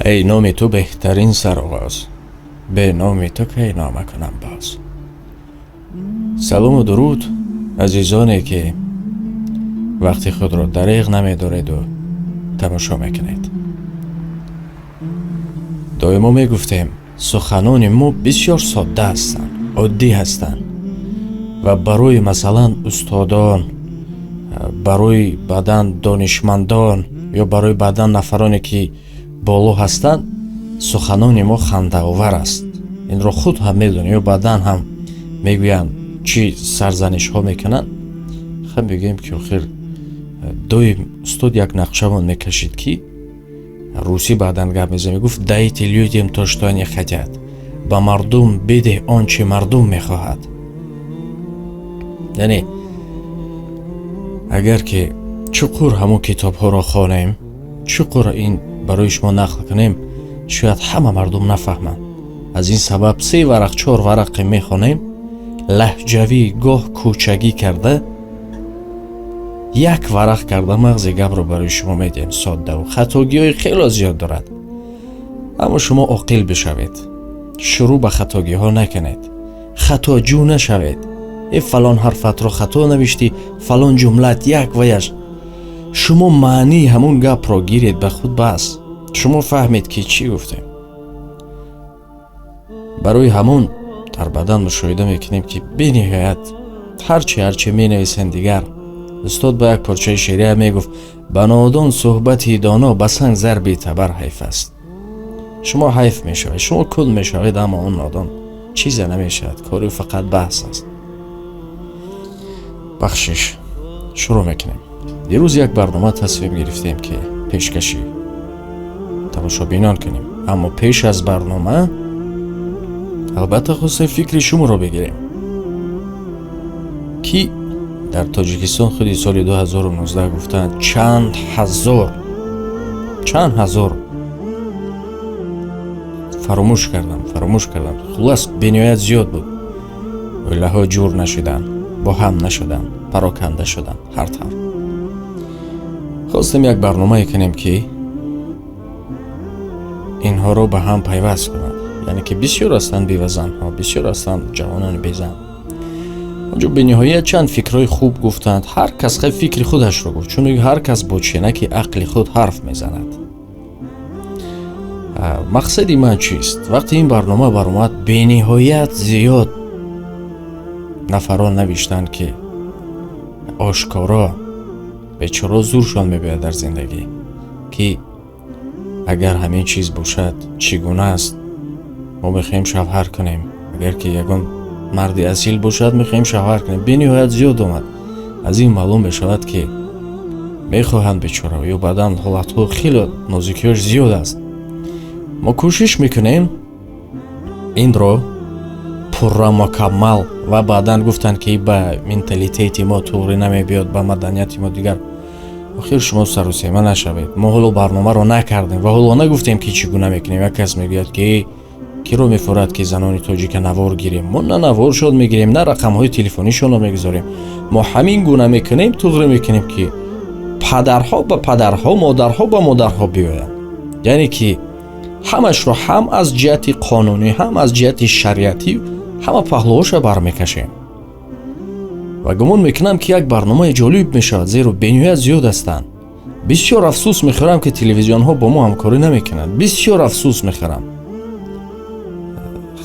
Эй номи ту беҳтарин сароғоз, бе номи ту кай нома кунам боз. Салому дуруд, азизоне ки вақти худро дареғ намедореду тамошо мекунед. Доимо мегуфтем, суханони мо бисёр содда ҳастанд, оддӣ ҳастанд ва барои, масалан, устодон, барои баъдан донишмандон ё барои баъдан нафароне ки боло ҳастанд, суханони мо хандаовар аст. Инро худ ҳам медонем ё баъдан ҳам мегӯянд, чӣ сарзанишҳо мекунанд. Хай, мегӯем ки охир доим устод як нақшамон мекашид, ки русӣ баъдан гап мезанад, мегуфт: «Дайте людям то, что они хотят», ба мардум бидеҳ он чи мардум мехоҳад. Яъне агар ки чуқур ҳамон китобҳоро хонем, чуқур ин барои шумо нақл кунем, шояд ҳама мардум нафаҳманд. Аз ин сабаб се варақ, чор варақе мехонем, лаҳҷавӣ, гоҳ кӯчагӣ карда, як варақ карда, мағзи гапро барои шумо медиҳем соддаву хатогиҳои хело зиёд дорад. Аммо шумо оқил бишавед, шурӯъ ба хатогиҳо накунед, хатоҷӯ нашавед. Э, фалон ҳарфатро хато навиштӣ, фалон ҷумлат як ваяш. Шумо маънии ҳамун гапро гиред ба худ, бас, шумо фаҳмед ки чӣ гуфтем. Барои ҳамун дар бадан мушоҳида мекунем, ки бениҳоят ҳарчи менависем. Дигар устод ба як порчаи шеърия мегуфт: «Ба нодон суҳбати доно, ба санг зарби табар ҳайф аст». Шумо ҳайф мешавед, шумо кунд мешавед, аммо он нодон чизе намешавад, кори фақат баҳс аст. Бахшиш, шурӯъ мекунем. Дирӯз як барнома тасмим гирифтем, ки пешкашӣ тамошобинон кунем, аммо пеш аз барнома албатта хостем фикри шуморо бигирем, ки дар Тоҷикистон худи соли 2019 гуфтанд, чанд ҳазор, фаромӯш кардам, хуллас, бениҳоят зиёд буд, оилаҳо ҷур нашуданд, бо ҳам нашуданд, пароканда шуданд. Ҳар тавр хостем як барномае кунем, ки инҳоро ба ҳам пайваст кунад, яъне ки бисёр ҳастанд бевазанҳо, бисёр ҳастанд ҷавонони безан. Онҷо бениҳоят чанд фикрҳои хуб гуфтанд. Ҳар кас хай фикри худашро гуфт, чун ҳар кас бо ченаки ақли худ ҳарф мезанад. Мақсади ман чист? Вақте ин барнома баромад, бениҳоят зиёд нафарон навиштанд, ки ошкоро бечоро зуршон мебояд дар зиндагӣ, ки агар ҳамин чиз бошад, чӣ гуна аст, мо мехоҳем шавҳар кунем, агар ки ягон марди асил бошад, мехоҳем шавҳар кунем. Бениҳоят зиёд омад. Аз ин маълум мешавад, ки мехоҳанд бечора ё баъдан ҳолатҳо хеле нозикиҳош зиёд аст. Мо кӯшиш мекунем инро пурра, мукаммал. Ва баъдан гуфтанд, ки ба менталитети мо туғрӣ намебиёд, ба маданияти мо дигар. Охир шумо сарусема нашавед. Мо ҳоло барномаро накардем ва ҳоло нагуфтем, ки чӣ гуна мекунем. Як кас мегӯяд, ки киро мефурад, ки занони тоҷика навор гирем. Мо на наворшон мегирем, на рақамҳои телефонишонро мегузорем. Мо ҳамин гуна мекунем, туғрӣ мекунем, ки падарҳо ба падарҳо, модарҳо ба модарҳо биёянд, яъне ки ҳамашро ҳам аз ҷиҳати қонунӣ, ҳам аз ҷиҳати шариатӣ, ҳама паҳлӯҳоша бармекашем ва гумон мекунам, ки як барномаи ҷолиб мешавад, зеро бениҳоят зиёд ҳастанд. Бисёр афсӯс мехӯрам, ки телевизионҳо бо мо ҳамкорӣ намекунанд. Бисёр афсӯс мехӯрам.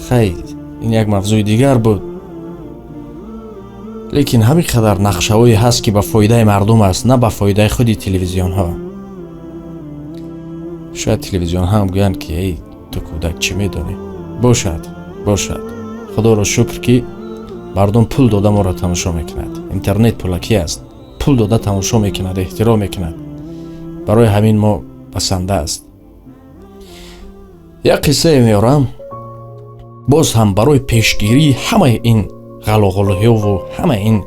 Хай, ин як мавзӯи дигар буд, лекин ҳамин қадар нақшаҳое ҳаст, ки ба фоидаи мардум аст, на ба фоидаи худи телевизионҳо. Шояд телевизионҳо ҳам гӯянд, ки эй ту кӯдак, чӣ медонӣ? Бошад, бошад. Худоро шукр, ки мардум пул дода моро тамошо мекунад. Интернет пулакӣ аст, пул дода тамошо мекунад, эҳтиром мекунад. Барои ҳамин мо басанда аст. Як қиссае меорам боз ҳам барои пешгирии ҳамаи ин ғалоғулиҳову ҳамаи ин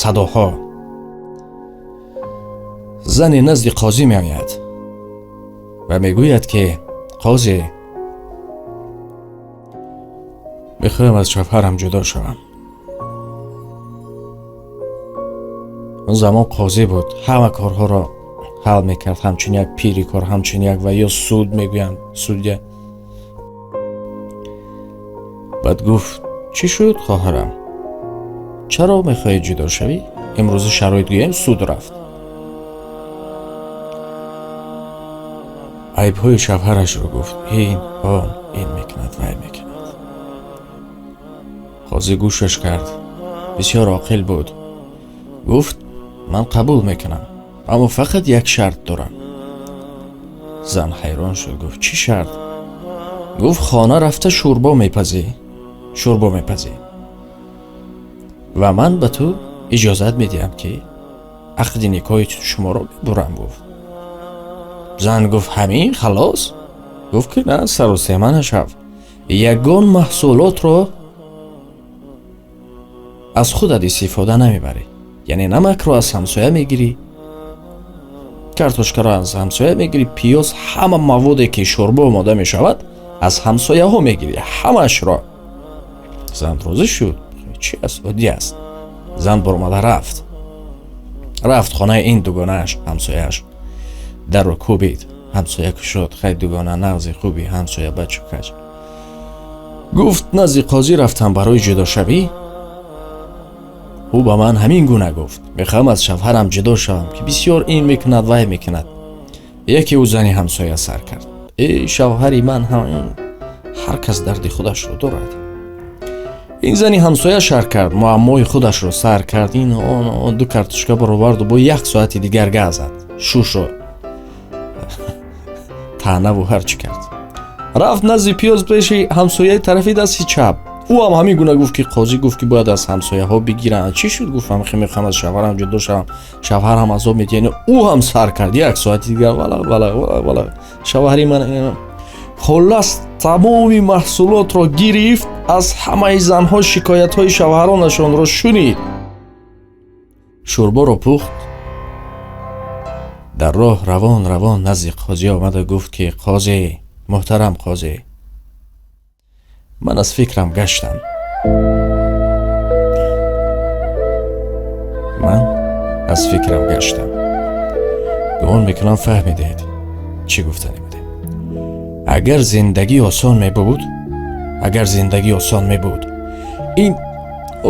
садоҳо. Зане назди қозӣ меояд ва мегӯяд, ки қозӣ, мехоҳам аз шавҳарам ҷудо шавам. Он замон қозӣ буд, ҳама корҳоро Ҳал мекард, ҳамчун як пири кор, ҳамчун як ва ё суд мегӯянд, судья. Баъд гуфт: чӣ шуд, хоҳарам, чаро мехоҳӣ ҷудо шавӣ? Имрӯза шароит гӯем, суд рафт. Айбҳои шавҳарашро гуфт: ин, он, ин мекунад, вай мекунад. Қозӣ гӯшаш кард, бисёр оқил буд. Гуфт: ман қабул мекунам, аммо фақат як шарт дорам. Зан ҳайрон шуд, гуфт: чӣ шарт? Гуфт: хона рафта шӯрбо мепазӣ, шӯрбо мепазӣ ва ман ба ту иҷозат медиҳам, ки ақди никоҳи шуморо бибурам. Гуфт. Зан гуфт: ҳамин халос? Гуфт ки на, сарусема нашав, ягон маҳсулотро аз худат истифода намебарӣ, яъне намакро аз ҳамсоя мегирӣ, картошкаро аз ҳамсоя мегирӣ, пиёз, ҳама маводе ки шӯрбо омода мешавад, аз ҳамсояҳо мегирӣ, ҳамаашро. Зан розӣ шуд. Чӣ аст, оддӣ аст. Зан баромада рафт, рафт хонаи ин дугонааш, ҳамсояаш. Дарро кӯбид, ҳамсоя кушод. Хай, дугона, нағзи, хуби, ҳамсоя, бачу кач. Гуфт: назди қозӣ рафтам барои ҷудошавӣ, ӯ ба ман ҳамин гуна гуфт: мехоҳам аз шавҳарам ҷудо шавам, ки бисёр ин мекунад, вай мекунад. Яке ӯ зани ҳамсоя сар кард: э, шавҳари ман ҳам. Ҳар кас дарди худашро дорад. Ин зани ҳамсоя шарҳ кард, муаммои худашро сар кард, ин, он, он. Ду картошка бароварду бо як соати дигар газ зад, шушро таънаву ҳарчи кард. Рафт назди пиёз пеши ҳамсояи тарафи дасти чап. Ӯ ҳам ҳамин гуна гуфт, ки қозӣ гуфт, ки бояд аз ҳамсояҳо бигиранд. Чӣ шуд? Гуфт: мехоҳам аз шавҳарам ҷудо шавам, шавҳарам азоб медиҳад. Ӯ ҳам сар кард як соати дигар, вала вала вала вала, шавҳари ман. Хуллас, тамоми маҳсулотро гирифт, аз ҳамаи занҳо шикоятҳои шавҳаронашонро шунид, шӯрборо пухт. Дар роҳ равон равон назди қозӣ омада гуфт, ки қозӣ, муҳтарам қозӣ, ман аз фикрам гаштам, ман аз фикрам гаштам. Гумон мекунам, фаҳмидед, чӣ гуфтанӣ будем. Агар зиндагӣ осон мебуд, агар зиндагӣ осон мебуд, ин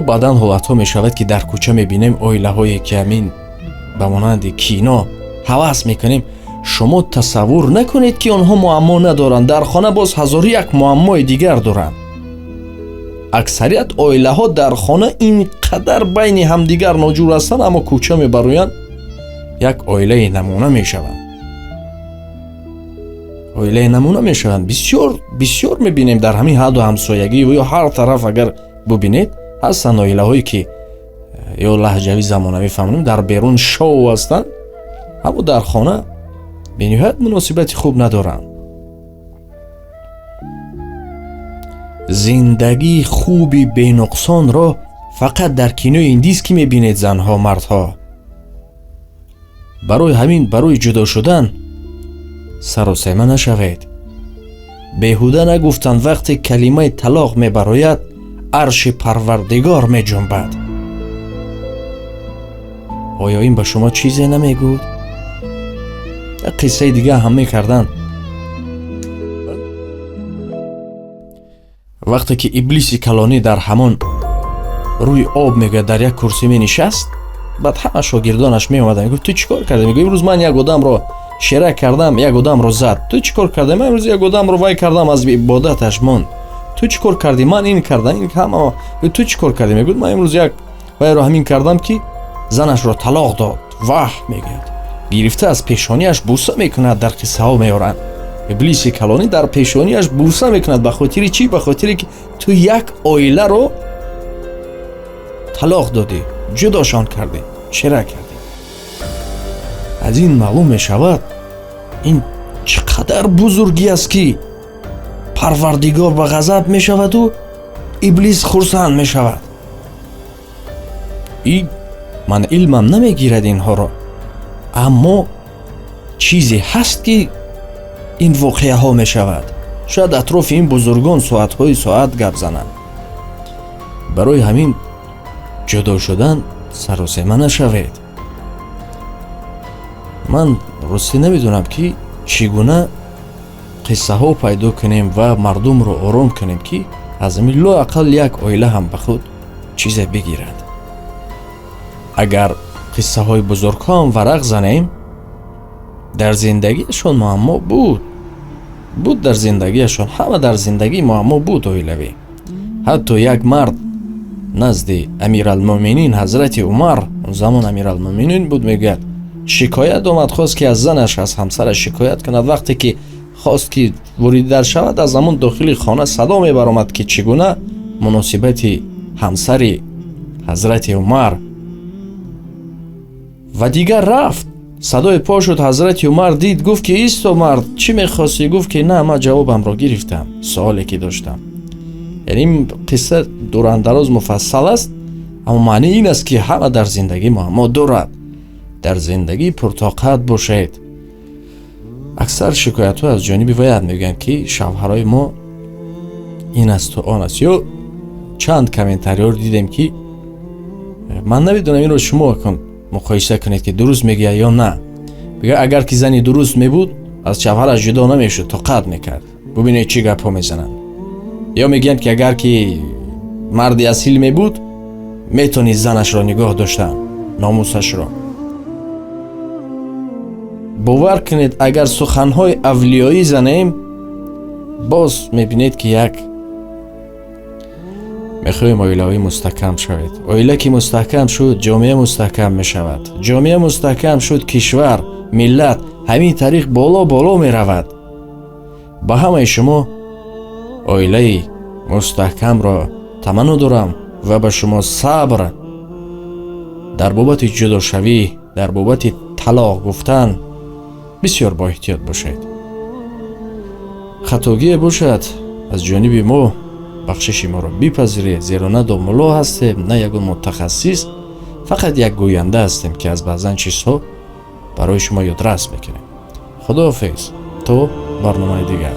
баъдан ҳолатҳо мешавад, ки дар кӯча мебинем оилаҳое, ки ҳамин ба монанди кино ҳавас мекунем. Шумо тасаввур накунед, ки онҳо муаммо надоранд. Дар хона боз ҳазору як муаммои дигар доранд. Аксарият оилаҳо дар хона ин қадар байни ҳамдигар ноҷур ҳастанд, аммо кӯча мебароянд, як оилаи намуна мешаванд, оилаи намуна мешаванд. Бисёр бисёр мебинем дар ҳамин ҳадду ҳамсоягӣ ё ҳар тараф агар бубинед, ҳастанд оилаҳое, ки ё лаҳҷави замонавӣ фаҳмонем, дар берун шоу ҳастанд, аммо дар хона бениҳоят муносибати хуб надоранд. Зиндагии хуби бенуқсонро фақат дар кинои индиз ки мебинед, занҳо, мардҳо. Барои ҳамин барои ҷудо шудан саросема нашавед. Беҳуда нагуфтанд, вақте калимаи талоқ мебарояд, арши Парвардигор меҷунбад. Оё ин ба шумо чизе намегӯд? Як қиссаи дига ҳам мекарданд. Вақте ки иблиси калонӣ дар ҳамон рӯи об, мегӯяд, дар як курсӣ менишаст, баъд ҳама шогирдонаш меомаданд. Мегуфт: ту чӣ кор кардӣ? Мегӯ: имрӯз ман як одамро шерак кардам, як одамро зад. Ту чӣ кор кардӣ? Ман имрӯз як одамро вай кардам, аз ибодаташ монд. Ту чӣ кор кардӣ? Ман ин кардам, ин ҳама. Ту чӣ кор кардӣ? Мегӯяд: ман имрӯз як вайро ҳамин кардам, ки занашро талоқ дод. Ваҳ, мегӯяд, гирифта аз пешониаш буса мекунад. Дар қиссаҳо меоранд, иблиси калонӣ дар пешониаш буса мекунад. Ба хотири чӣ? Ба хотире ки ту як оиларо талоқ додӣ, ҷудошон кардӣ, чира кардӣ. Аз ин маълум мешавад, ин чӣ қадар бузургӣ аст, ки Парвардигор ба ғазаб мешаваду иблис хурсанд мешавад. И ман илмам намегирад инҳоро, аммо чизе ҳаст, ки ин воқеаҳо мешавад. Шояд атрофи ин бузургон соатҳои соат гап зананд. Барои ҳамин ҷудо шудан саросема нашавед. Ман Ростӣ, намедонам, ки чӣ гуна қиссаҳо пайдо кунем ва мардумро ором кунем, ки аз ҳамин лоақал як оила ҳам ба худ чизе бигирад. Агар қиссаҳои бузургҳоам варақ занем, дар зиндагиашон муаммо буд, дар зиндагиашон, ҳама дар зиндагӣ муаммо буд оилавӣ. Ҳатто як мард назди Амиралмӯъминин ҳазрати Умар, он замон Амиралмӯъминин буд, мегӯяд, шикоят омад, хост, ки аз занаш, аз ҳамсараш шикоят кунад. Вақте ки хост, ки ворид дар шавад, аз ҳамон дохили хона садо мебаромад, ки чӣ гуна муносибати ҳамсари ҳазрати Умар. Ва дигар рафт, садои по шуд. Ҳазрати Умар дид, гуфт, ки исто, мард, чӣ мехостӣ? Гуфт, ки на, ман ҷавобамро гирифтам, суоле ки доштам. Яъне ин қисса дурандароз, муфассал аст, аммо маънии ин аст, ки ҳама дар зиндагӣ муаммо дорад. Дар зиндагӣ пуртоқат бошед. Аксар шикоятҳо аз ҷониби ваят мегӯянд, ки шавҳарои мо ин асту он аст. Ё чанд комментариёро дидем, ки ман намедонам, инро шумо муқоиса кунед, ки дуруст мегӯяд ё на. Мегӯяд, агар ки зани дуруст мебуд, аз шавҳараш ҷудо намешуд, тоқат мекард. Бубинед, чӣ гапҳо мезананд. Ё мегӯянд, ки агар ки марди асил мебуд, метонист занашро нигоҳ доштан, номусашро. Бовар кунед, агар суханҳои авлиёӣ занем, боз мебинед, ки як мехоҳем оилаҳои мустаҳкам шавед. Оила ки мустаҳкам шуд, ҷомеа мустаҳкам мешавад. Ҷомеа мустаҳкам шуд, кишвар, миллат ҳамин тариқ боло боло меравад. Ба ҳамаи шумо оилаи мустаҳкамро таманно дорам ва ба шумо сабр. Дар бобати ҷудошавӣ, дар бобати талоқ гуфтан бисёр боэҳтиёт бошед. Хатогие бошад аз ҷониби мо, бахшиши моро бипазиред, зеро на домулло ҳастем, на ягон мутахассис, фақат як гӯянда ҳастем, ки аз баъзан чизҳо барои шумо ёдрас мекунем. Худоҳофиз, то барномаи дигар.